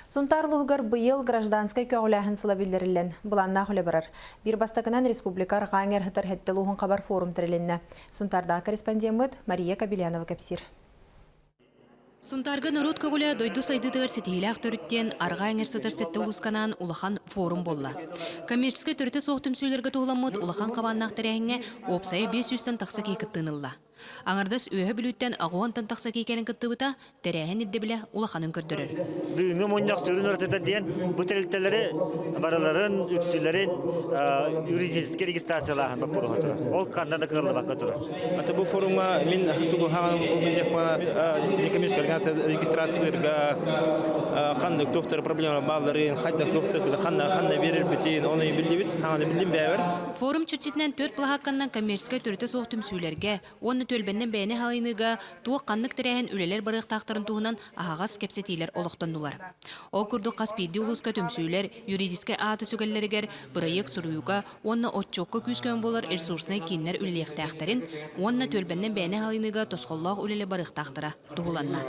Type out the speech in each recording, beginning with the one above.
Сунтаар улууһугар быйыл гражданскай көҕүлээһин сыла биллэриллэн, былааннаах үлэ барар. Биир бастакынан республика арҕаа эҥэр сытар сэттэ улууһун хабар форум тэрилиннэ. Сунтаардаах корреспондеммыт Мария Кобельянова кэпсиир. Сунтаарга норуот көҕүлэ дойду сайдыытыгар ситиһиилээх төрүт диэн арҕаа эҥэр сытар сэттэ улуусканаан улахан форум буолла. Коммерческай төрүтэ суох түмсүүлэргэ туһуламмыт улахан хабааннаах тэрээһиҥҥэ уопсайа 500-тэн тахса киһи кыттыыны ылла. Аҥардас Үөһэ Бүлүүттэн аҕыонтан тахса киһи кэлэн кыттыбыта тэрээһин ирдэбилэ улаханын көрдөрөр. Бүгүҥҥү мунньах сүрүн уратыта диэн бу тэрилтэлэри барыларын үксүлэрин юридически регистрациялааһын боппуруоһа турар. Ол ханна да кыаллыбакка турар. Ата бу форумҥа мин тугу хаҕан булгун некоммерческай регистрацияларга ханнык туохтар проблема баалларын, хайдах туохтар ханна ханна биэрэрбитин, ону биллибит, хаҥаны биллим бэйэбэр. Форум чэрчитинэн түөрт былаһаакканнан коммерческай төрүтэ суох түмсүүлэргэ уонна түөлбэннэн бэйэни халайыныыга туох ханнык тэрээһин үлэлэр барыахтаахтарын туһунан аһаҕас кэпсэтиилэр олохтоннулар. Ол курдук хас биирдии улууска түмсүүлэр юридическай ааты сүгэллэригэр бырайыак суруйууга уонна отчуокка күүс-көмө буолар ресурснай кииннэр үлэлиэхтээхтэрин уонна түөлбэннэн бэйэни халайыныыга тосхоллоох үлэлэр барыахтаахтара туһуланна.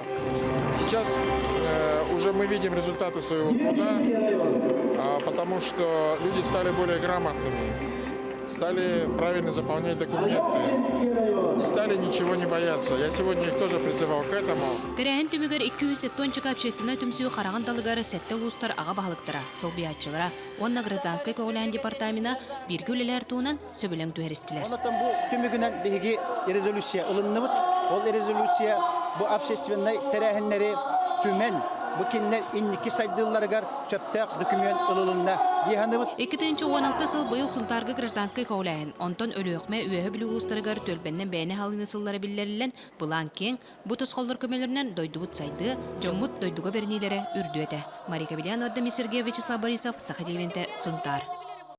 Сейчас уже мы видим результаты своего труда, потому что люди стали более грамотными, стали правильно заполнять документы и стали ничего не бояться. Я сегодня их тоже призывал к этому. Тэрээһин түмүгэр 270 общественнай түмсүү хараҕын далыгар сэттэ улуустар аҕа баһылыктара, солбуйааччылара уонна гражданскай көҕүлээн департамена бииргэ үлэлэһэр туһунан сөбүлэҥ түһэристилэр. Онтон бу түмүгүнэн биһиги резолюция ылынныбыт. Ол резолюция бу общественнай тэрээһиннэри түмэн, бу кинилэр инники сайдыыларыгар сөптөөх документ ылылынна дии саныыбыт. 2016 сыл быйыл Сунтаарга гражданскай көҕүлээһин, онтон Өлүөхүмэ, Үөһэ Бүлүү улуустарыгар түөлбэннэн бэйэни халыыны сыллара биллэриллэн, былаан киэҥ, бу тосхоллор көмөлөрүнэн дойдубут сайдыа, дьоммут дойдуга бэриниилэрэ үрдүө этэ. Мария Кобельянова, Сергей Вячеслав Борисов, Саха телевидениетэ, Сунтаар.